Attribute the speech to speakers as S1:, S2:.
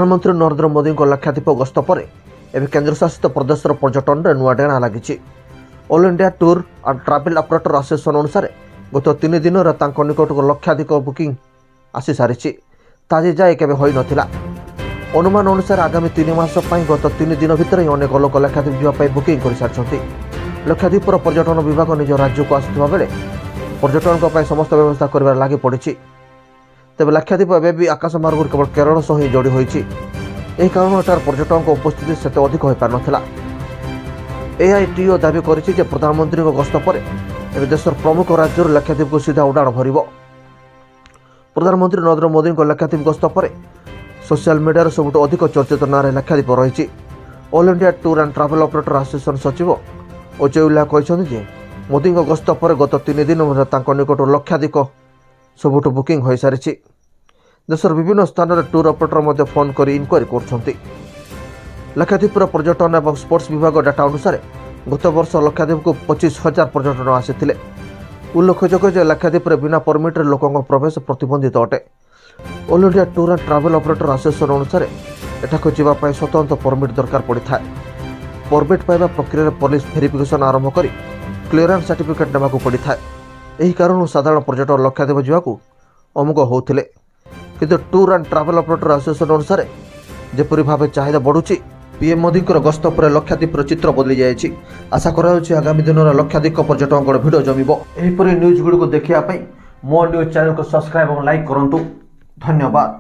S1: ପ୍ରଧାନମନ୍ତ୍ରୀ ନରେନ୍ଦ୍ର ମୋଦିଙ୍କ ଲାକ୍ଷାଦ୍ୱୀପ ଗସ୍ତ ପରେ ଏବେ କେନ୍ଦ୍ରଶାସିତ ପ୍ରଦେଶର ପର୍ଯ୍ୟଟନରେ ନୂଆ ଡେଣା ଲାଗିଛି। All India Tour and Travel Operator Association ଅନୁସାରେ ଗତ 3 ଦିନରେ ତାଙ୍କ ନିକଟକୁ ଲକ୍ଷାଧିକ ବୁକିଂ ଆସିସାରିଛି। ତା ଯାଏ କେବେ ହୋଇନଥିଲା। ଅନୁମାନ ଅନୁସାରେ ଆଗାମୀ 3 ମାସ ପାଇଁ ଗତ 3 ଦିନ ଭିତରେ ହିଁ ଅନେକ ଲୋକ ଲାକ୍ଷାଦ୍ୱୀପ ଯିବା ପାଇଁ ବୁକିଂ କରିସାରିଛନ୍ତି। ଲକ୍ଷାଦ୍ୱୀପର ପର୍ଯ୍ୟଟନ ବିଭାଗ ନିଜ ରାଜ୍ୟକୁ ଆସୁଥିବା ବେଳେ ପର୍ଯ୍ୟଟକଙ୍କ ପାଇଁ ସମସ୍ତ ବ୍ୟବସ୍ଥା କରିବାରେ ଲାଗି ପଡ଼ିଛି। ତେବେ ଲାକ୍ଷାଦ୍ୱୀପ ଏବେ ବି ଆକାଶ ମାର୍ଗରୁ କେବଳ କେରଳ ସହ ହିଁ ଯୋଡ଼ି ହୋଇଛି। ଏହି କାରଣରୁ ଏଠାରେ ପର୍ଯ୍ୟଟକଙ୍କ ଉପସ୍ଥିତି ସେତେ ଅଧିକ ହୋଇପାରିନଥିଲା। ଏଆଇଟିଓ ଦାବି କରିଛି ଯେ ପ୍ରଧାନମନ୍ତ୍ରୀଙ୍କ ଗସ୍ତ ପରେ ଏବେ ଦେଶର ପ୍ରମୁଖ ରାଜ୍ୟରୁ ଲାକ୍ଷାଦ୍ୱୀପକୁ ସିଧା ଉଡ଼ାଣ ଭରିବ। ପ୍ରଧାନମନ୍ତ୍ରୀ ନରେନ୍ଦ୍ର ମୋଦିଙ୍କ ଲାକ୍ଷାଦ୍ୱୀପ ଗସ୍ତ ପରେ ସୋସିଆଲ ମିଡ଼ିଆରେ ସବୁଠୁ ଅଧିକ ଚର୍ଚ୍ଚିତ ନାଁରେ ଲାକ୍ଷାଦ୍ୱୀପ ରହିଛି। All India Tour and Travel Operator Association ସଚିବ ଅଜୟ ଉଲ୍ଲା କହିଛନ୍ତି ଯେ ମୋଦିଙ୍କ ଗସ୍ତ ପରେ ଗତ 3 ଦିନ ମଧ୍ୟରେ ତାଙ୍କ ନିକଟରୁ ଲକ୍ଷାଧିକ ସବୁଠୁ ବୁକିଂ ହୋଇସାରିଛି। ଦେଶର ବିଭିନ୍ନ ସ୍ଥାନରେ ଟୁର୍ ଅପରେଟର ମଧ୍ୟ ଫୋନ୍ କରି ଇନକ୍ୱାରି କରୁଛନ୍ତି। ଲାକ୍ଷାଦ୍ୱୀପର ପର୍ଯ୍ୟଟନ ଏବଂ ସ୍ପୋର୍ଟସ ବିଭାଗ ଡାଟା ଅନୁସାରେ ଗତ ବର୍ଷ ଲକ୍ଷାଦ୍ୱୀପକୁ 25,000 ପର୍ଯ୍ୟଟନ ଆସିଥିଲେ। ଉଲ୍ଲେଖଯୋଗ୍ୟ ଯେ ଲାକ୍ଷାଦ୍ୱୀପରେ ବିନା ପରମିଟ୍ରେ ଲୋକଙ୍କ ପ୍ରବେଶ ପ୍ରତିବନ୍ଧିତ ଅଟେ। All India Tour and Travel Operator Association ଅନୁସାରେ ଏଠାକୁ ଯିବା ପାଇଁ ସ୍ୱତନ୍ତ୍ର ପରମିଟ୍ ଦରକାର ପଡ଼ିଥାଏ। ପରମିଟ୍ ପାଇବା ପ୍ରକ୍ରିୟାରେ ପୋଲିସ ଭେରିଫିକେସନ୍ ଆରମ୍ଭ କରି କ୍ଲିୟରାନ୍ସ ସାର୍ଟିଫିକେଟ୍ ନେବାକୁ ପଡ଼ିଥାଏ। ଏହି କାରଣରୁ ସାଧାରଣ ପର୍ଯ୍ୟଟକ ଲକ୍ଷାଦ୍ୱୀପ ଯିବାକୁ ଅମଙ୍ଗ ହେଉଥିଲେ। କିନ୍ତୁ Tour and Travel Operator Association ଅନୁସାରେ ଯେପରି ଭାବେ ଚାହିଦା ବଢ଼ୁଛି, ପିଏମ୍ ମୋଦିଙ୍କର ଗସ୍ତ ପରେ ଲକ୍ଷାଦ୍ୱୀପର ଚିତ୍ର ବଦଳି ଯାଇଛି। ଆଶା କରାଯାଉଛି, ଆଗାମୀ ଦିନରେ ଲକ୍ଷାଧିକ ପର୍ଯ୍ୟଟକଙ୍କର ଭିଡ଼ ଜମିବ। ଏହିପରି ନ୍ୟୁଜ୍ ଗୁଡ଼ିକୁ ଦେଖିବା ପାଇଁ ମୋ ନ୍ୟୁଜ୍ ଚ୍ୟାନେଲକୁ ସବସ୍କ୍ରାଇବ୍ ଏବଂ ଲାଇକ୍ କରନ୍ତୁ। ଧନ୍ୟବାଦ।